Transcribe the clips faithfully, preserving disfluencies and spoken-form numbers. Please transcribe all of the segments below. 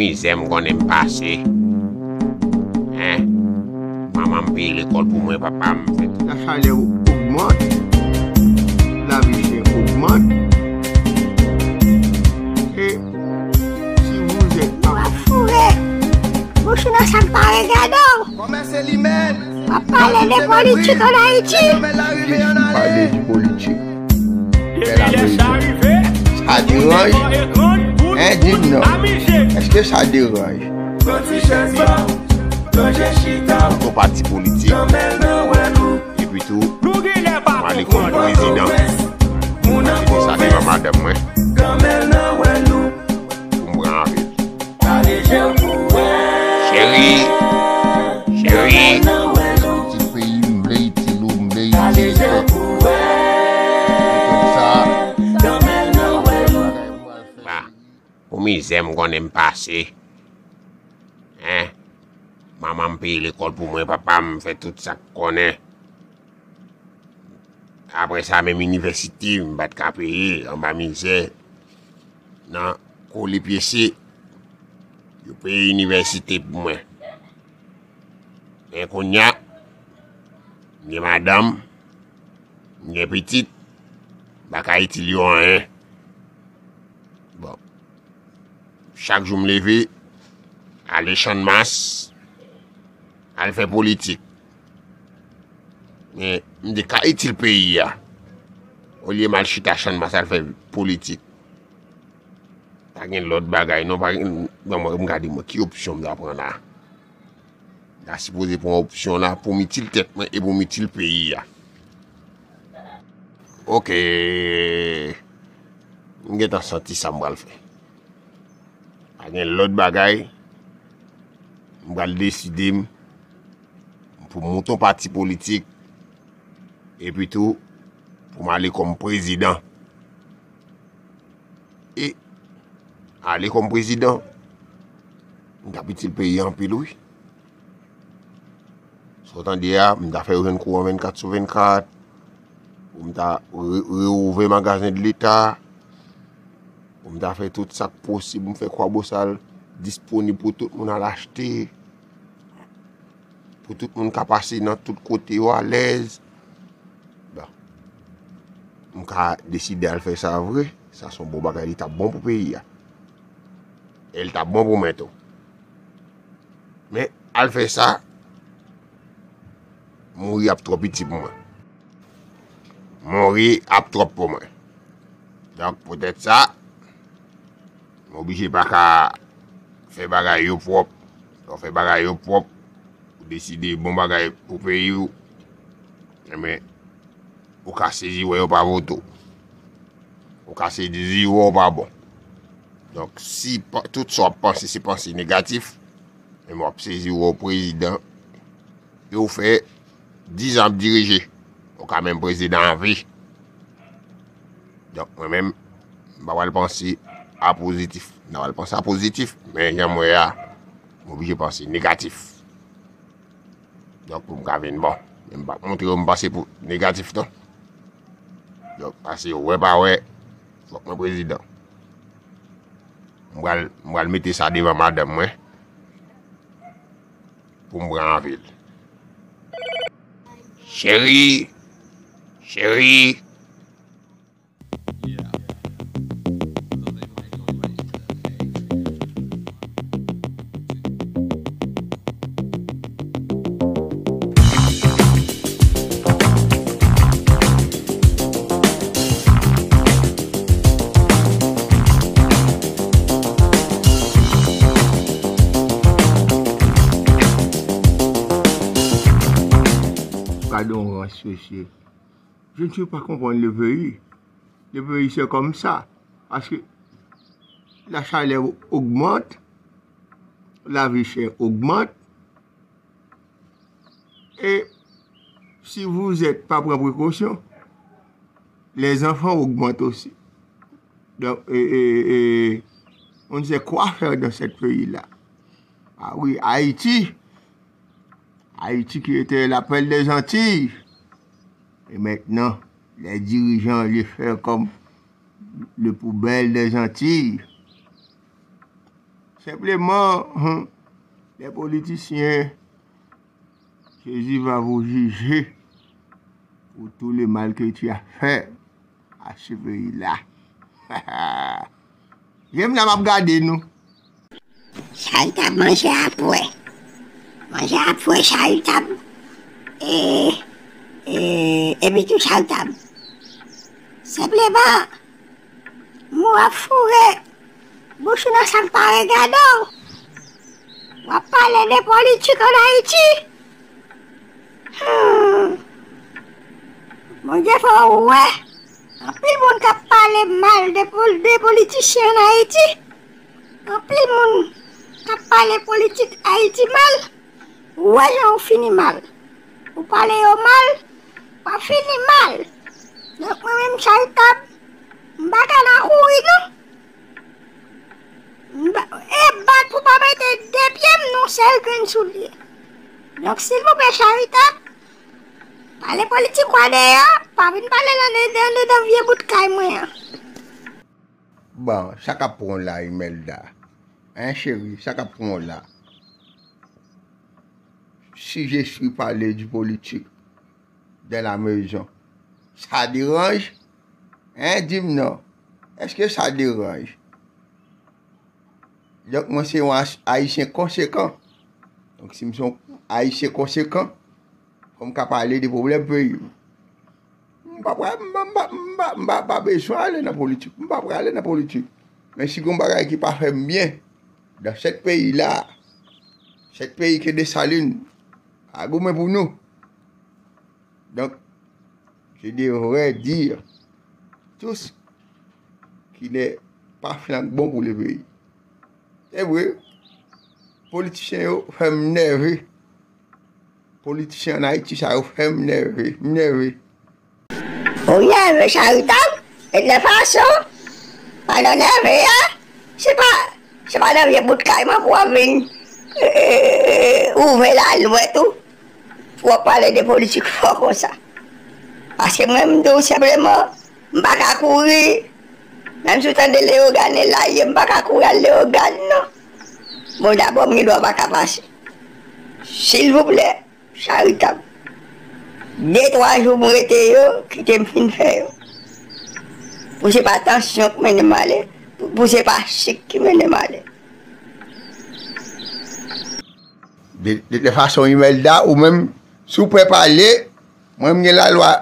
Mizè m konnen m pase. Hein? Manman m peye lekòl pou mwen, papa m fè tout. La chaleur augmente, la vie chère augmente. Et si vous êtes... Ou ap foure bouch ou nan sa k pa regade w. Kòmè se li menm. W ap pale de politik ann Ayiti. Jezi pale de politik. Depi lè sa rive, sa deranj. Hein, di m non. Èske sa deranj? Yon pati politik. Epi tou, m ale kòm prezidan. M mete sa devan madanm mwen. Pou m pran avè l. Cheri, cheri. Itil peyi m, m vle itil ou, m vle itil pèp. Pou mizè m konnen m pase. Hein? Manman m peye lekòl pou mwen, papa m fè tout sa k konnen. Apre sa, menm inivèsite, m pa t ka peye, anba mizè. Nan kole pyese, yo peye inivèsite pou mwen. Men kounye a, m gen madanm, m gen pitit, m pa ka itil yo anyen. Bon. Chak jou m leve, ale Channmas, al fè politik. Men, m te ka itil peyi a. Olye m al chita Channmas al fè politik. Pa gen lòt bagay, non, pa gen, bon, mwen, m gade mwen, ki opsyon m ta pran la? M ta sipoze pran opsyon la pou m itil tèt mwen e pou m itil peyi a. Oke. M gentan santi sa m pral fè. Pa gen lòt bagay. M pral deside m pou m monte yon pati politik. Epi tou, pou m ale kòm prezidan. E ale kòm prezidan, m t ap itil peyi a anpil, wi. Sa w tande a, m ta fè yo jwenn kouran vennkat sou vennkat, pou m ta re-, reouvè magazen de Leta, pou m ta fè tout sa k posib, m fè Kwabosal disponib pou tout moun al achte, pou tout moun ka pase nan tout kote yo alèz. Bon. M ka deside al fè sa vre, sa se yon bon bagay, li t ap bon pou peyi a. E li t ap bon pou mwen tou. Men, al fè sa, mouri ap twò piti pou mwen. Mouri ap twòp pou mwen. Donk, poutèt sa, m oblije pa ka fè bagay yo pwòp. Lè w fè bagay yo pwòp, ou deside bon bagay pou peyi w, enben, ou ka sezi wè yo pa vote w. Ou ka sezi wè w pa bon. Donk, si pa, tout sa w ap panse, se panse negatif, enben, w ap sezi wè w prezidan, e w fè dizan ap dirije. Ou ka menm prezidan avi. Donk, mwen menm, m pa pral panse a pozitif. M ta pral panse a pozitif, men jan m wè a, m oblije panse negatif. Donk, pou m ka vin bon. Men m p ap montre yo m panse pou negatif, non. Donk, pase yo wè pa wè, fòk mwen prezidan. M pral, m pral mete sa devan madanm mwen. Pou m pran avè l. Cheri, cheri. Gade yon rans, mesye. Je ne peux pas comprendre le pays. Le pays, c'est comme ça. Parce que la chaleur augmente, la vie chère augmente. Et si vous êtes pas pran précaution, les enfants augmentent aussi. Donc, et, et, et on ne sait quoi faire dans ce pays-là. Ah oui, Haïti, Haïti qui était la perle des Antilles. Et maintenant, les dirigeants le font comme le poubelle des Antilles. Senpleman, hmm, les politiciens, Jésus va vous juger pour tout le mal que tu as fait à ce pays-là. Jem la m ap gade nou. Charitab manje apwè. Manje apwè Charitab. E, e, epi tou Charitab. Senpleman, mou ap foure bouch ou nan sa k pa regade w. W ap pale de politik ann Ayiti. Hmm. Bondye fè w wè. Anpil moun k ap pale mal de, pol- de politisyen ann Ayiti. Anpil moun k ap pale politik Ayiti mal. Ou wè jan w fini mal. Ou pale yo mal, w ap fini mal. Donk, mwen menm, Charitab, m pa ka nan kouri, non. M pa, e bat pou pa mete de pye m nan sèl grenn soulye. Donk, silvouplè, Charitab, pale politik ou a deyò, pa vin pale l anndedan, anndedan vye bout kay mwen an. Bon, sa k ap pran w la, Imelda? Hein, chérie, sa k ap pran w la? Si je suis parler du politique dans la maison, ça dérange? Hein, di m non. Èske sa deranj? Donk, mwen se yon Ayisyen konsekan. Donk, si m se yon Ayisyen konsekan, fò m ka pale de pwoblèm peyi m. M pa pral, m pa, m pa, m pa, m pa, pa bezwen ale nan politik. M pa prale nan politik. Men si gon bagay ki pa fè m byen, dans ce pays-là, ce pays que Dessalines a goumen pou nou. Donc, je devrais dire tout ce qui n'est pas flank bon pour le pays. Se vre, politisyen yo fè m nève. Politisyen ann Ayiti sa yo fè m nève, m nève. Ou nève Charitab, e de fason, pandan nève a, se pa, se pa nan vye bout kay mwen pou w ap vin, e, e, e, ouvè lalwèt ou, pou w ap pale de politik fò konsa. Paske mwen, m di w senpleman, m pa ka kouri. Menm si w tande Leyogàn e la ye, m pa ka kouri al Leyogàn, non. Bon, dabò, m gen dwa pa ka pase. Silvouplè, Charitab. De, twa jou m rete yo, kite m fin fè yo. Pou se pa tansyon k mennen m ale, pou, pou se pa sik ki mennen m ale. De, de, de fason, Imelda, ou menm, si w pè pale, mwen, m gen lalwa,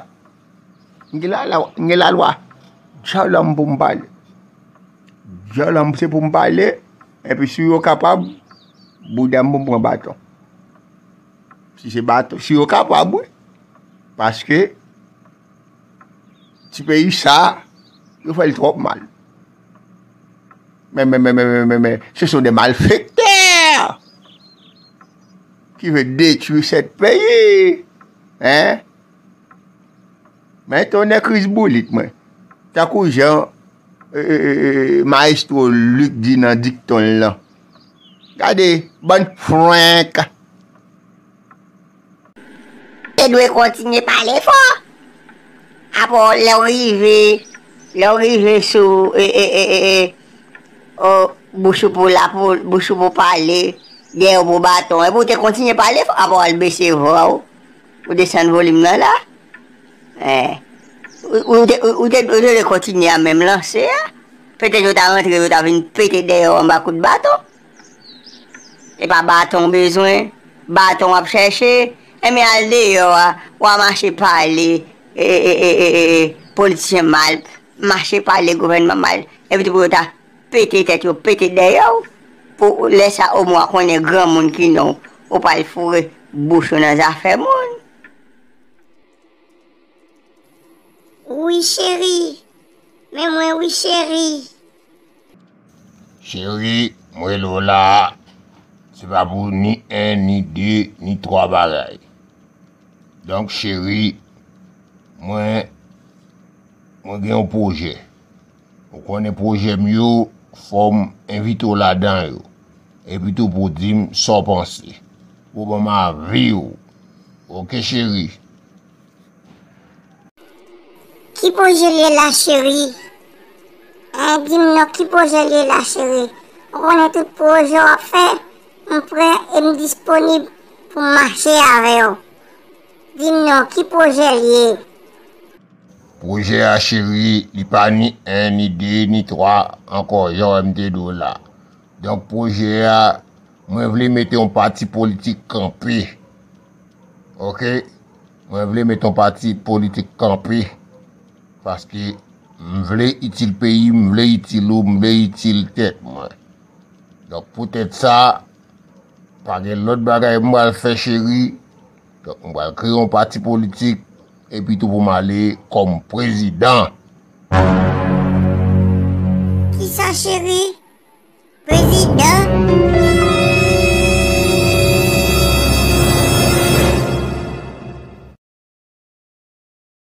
m gen lalwa, m gen lalwa djòlòm pou m pale. Djòlòm se pou m pale, epi si yo kapab, bouda m pou m pran baton. Si se baton, si yo kapab, wi. Paske ti peyi sa, yo fè l twòp mal. Men, men, men, men, men, men, men, ce sont des malfaiteurs qui veulent détruire ce pays. Hein? Men tonnè krizboulit mwen. Tankou jan, e, e, e, e, Maestro Luc di nan dikton l lan. Gade, bann frenk. Te dwe kontinye pale fò. Apre lè w rive, lè w rive sou, e, e, e, e, e, o, bouch ou pou la, pou, bouch ou pou pale, dèyè w pou baton. Epi w te kontinye pale fò, apre w al bese vwa w, ou desann volim nan la. Eh. Ou, ou te, ou, ou te, ou te dwe kontinye a menm lanse a. Petèt yo ta rantre, yo ta vin pete dèyè w anba kout baton. E pa baton w bezwen, baton w ap chèche, enben al deyò a, w a mache pale, e, e, politisyen mal, mache pale gouvènman mal, epi tou pou yo ta pete tèt yo, pete dèyè w, pou lè sa omwen w a konnen granmoun ki non w, ou pral foure bouch ou nan zafè moun. Wi, cheri. Men mwen, wi, cheri. Cheri, m rele w la a, se pa pou ni en, ni de, ni twa bagay. Donk, cheri, mwen, mwen gen yon pwojè. Ou konnen pwojè m yo, fò m envite w ladan yo. Epi tou pou w di m sa w panse. Pou w ban m avi w. Oke, cheri? Ki pwojè l ye la, cheri? Hein, di m non, ki pwojè l ye la, cheri? Ou konnen tout pwojè w ap fè, m prè e m disponib pou m mache avè w. Di m non, ki pwojè l ye? Pwojè a, cheri, li pa ni en, ni de, ni twa ankò, jan w wè m te di w la. Donk, pwojè a, mwen vle mete yon pati politik kanpe. Oke? Mwen vle mete yon pati politik kanpe. Paske m vle itil peyi m, m vle itil ou, m vle itil tèt mwen. Donk, poutèt sa, pa gen lòt bagay m pral fè, cheri. Donk, m pral kreye yon pati politik, epi tou pou m ale kòm prezidan. Kisa, cheri? Prezidan?